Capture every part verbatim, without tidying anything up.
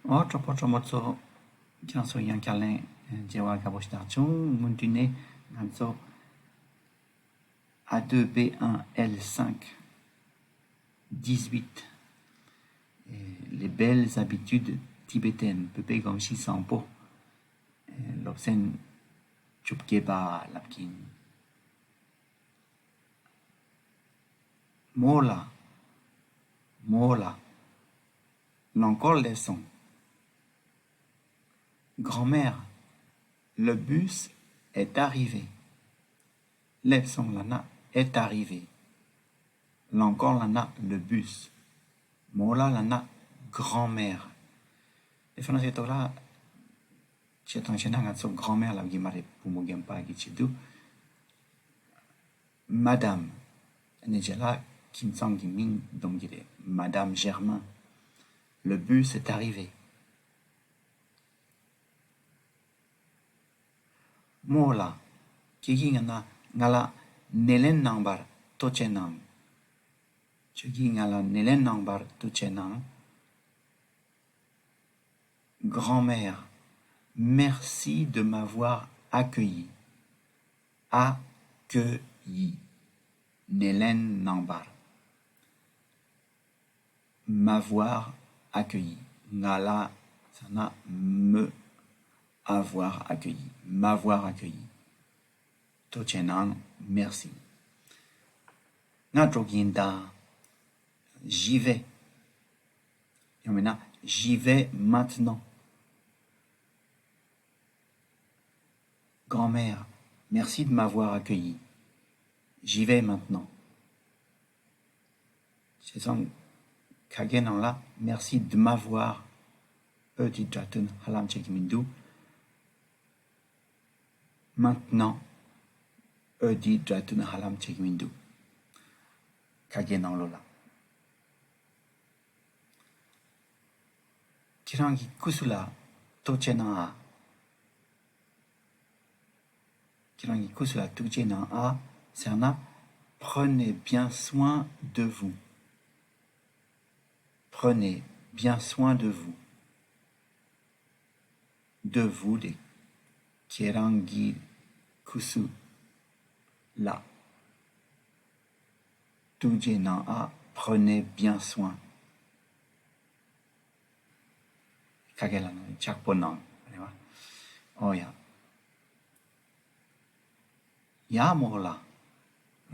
ཨོ་གྲོགས་པོ་གྲོགས་མོ་ཚོ། ཁྱེད་རང་ཚོ་ཡང་བསྐྱར་ལན་མཇལ་བ་དགའ་པོ་ཞིག་བྱུང་། སྔོན་དུས་ནས་ང་ཚོ་A deux B un L cinq dix-huit, euh, les belles habitudes tibétaines, བོད་པའི་གོམས་གཤིས་བཟང་པོ། སློབ་ཚན་བཅོ་བརྒྱད་པ་ལབ་ཀྱིན། མོ་ལ། མོ་ལ། རླངས་འཁོར་སླེབས་སོང་། Grand-mère, le bus est arrivé. སླེབས་སོང་ལབ་ན་est arrivé. རླངས་འཁོར་ལབ་ན་le bus. མོ་ལ་ལབ་ན་grand-mère. དེ་ཧྥ་རན་སིའི་ཐོག་ལ་བྱས་ཙང་བྱས་ན་ང་ཚོ་grand-mère ལབ་ཀྱི་མ་རེད། བུ་མོ་རྒན་པ་གི་ཆེད་དུ། Madame. ཨ་ནི་རྗེས་ལ་ཁྱིམ་ཚང་གི་མིང་འདོན་གྱི་རེད། Madame Germain, le bus est arrivé. མོ་ལ། ཁྱེད་ཀྱིས་ང་ལ་ང་ལ་སྣེ་ལེན་གནང་བར་ཐུགས་རྗེ་གནང་། ཁྱེད་ཀྱིས་ང་ལ་སྣེ་ལེན་གནང་བར་ཐུགས་རྗེ་གནང་། Grand-mère, merci de m'avoir accueilli. Accueilli. སྣེ་ལེན་གནང་བར། M'avoir accueilli. ང་ལ་ཟེར་ན་me avoir accueilli. M'avoir accueilli. ཐུགས་རྗེ་གནང་། Merci. ང་འགྲོ་གི་ཡིན་ད། J'y vais. ཡང་མིན་ན། J'y vais maintenant. Grand-mère, merci de m'avoir accueilli. J'y vais maintenant. བྱས་ཙང་ཁ་སྐད་ནང་ལ་merci de m'avoir ཨོ་དེའི་སྒྲ་དོན་ཧ་ལམ་ཆགས་ཀྱི་མི་འདུག Maintenant ཨོ་དེའི་སྒྲ་དོན་ཧ་ལམ་ཆགས་ཀྱི་མི་འདུག་ཁ་སྐད་ནང་ལོགས་ལ། ཁྱེད་རང་གི་སྐུ་གཟུགས་ལ་ཐུགས་རྗེ་གནང་ཨ། ཁྱེད་རང་གི་སྐུ་གཟུགས་ལ་ཐུགས་རྗེ་གནང་ཨ་ཟེར་ན། Prenez bien soin de vous. Prenez bien soin de vous. De vous དེ་ཁྱེད་རང་གི་སྐུ་གཟུགས་ལ་ཐུགས་རྗེ་གནང་ཨ། Prenez bien soin. ཁ་སྐད་ལ་ནི་ཆག་པོ་གནང་རེད་བ། ཨོ་ཡ། ཡ་མོ་ལ།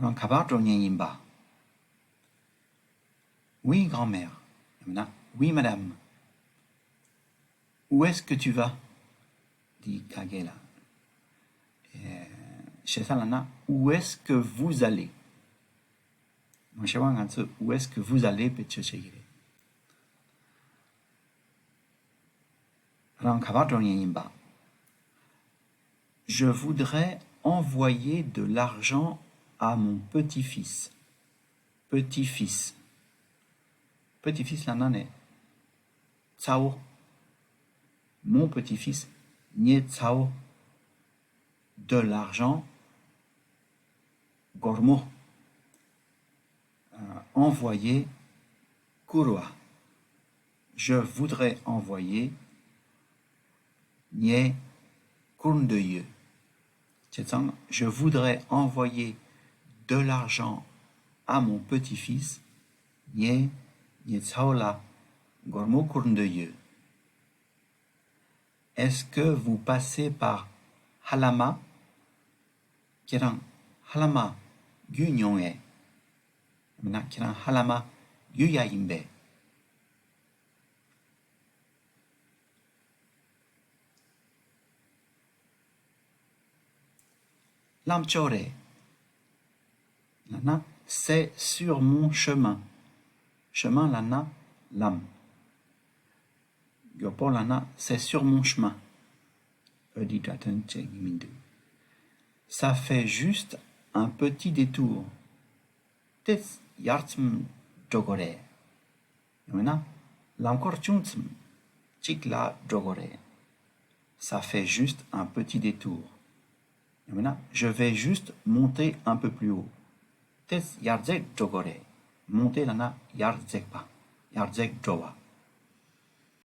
རང་ག་པར་འགྲོ་མཁན་ཡིན་པ། Oui, grand-mère. ཡང་མིན་ན། Oui, madame. Où est-ce que tu vas? འདི་ག་གེ་ལ། ཞེ་ས་ལ་ན། Où est-ce que vous allez? མང་ཆེ་བ་ང་ཚོས། Où est-ce que vous allez བེད་སྤྱོད་བྱེད་ཀྱི་རེད། རང་ག་པར་འགྲོ་མཁན་ཡིན་པ། Je voudrais envoyer de l'argent à mon petit-fils. Petit-fils. Petit-fils ལ་ན་ནས། ཚ་བོ། Mon petit-fils. ངའི་ཚ་བོ། De l'argent. སྒོར་མོ། Envoyer. བསྐུར་བ། Je voudrais envoyer. ངས་བསྐུར་འདོད་ཡོད། བྱས་ཙང་། Je voudrais envoyer de l'argent à mon petit-fils. ངས་ངའི་ཚ་བོ་ལ་སྒོར་མོ་བསྐུར་འདོད་ཡོད། Est-ce que vous passez par Halama? ཁྱེད་རང་ཧ་ལ་མ་བརྒྱུད་མྱོང་ངས། མིན་ན་ཁྱེད་རང་ཧ་ལ་མ་བརྒྱུད་ཡ་ཡིན་པས། ལམ་ཅོག་རེད། ལ་ན། C'est sur mon chemin. Chemin ལ་ན་ལམ། མགྱོགས་པོ་ལ་ན། C'est sur mon chemin. ཨོ་དེའི་སྒྲ་དོན་བྱེད་ཀྱི་མི་འདུག Ça fait juste un petit détour. ཏེ་ཡར་ཙམ་འགྲོ་དགོས་རེད། ཡང་མིན་ན། ལམ་སྐོར་ཅུང་ཙམ་གཅིག་ལ་འགྲོ་དགོས་རེད། Ça fait juste un petit détour. ཡང་མིན་ན། Je vais juste monter un peu plus haut. ཏེ་ཡར་འཛེགས་འགྲོ་དགོས་རེད། Monter ལ་ན་ཡར་འཛེགས་པ། ཡར་འཛེགས་འགྲོ་བ།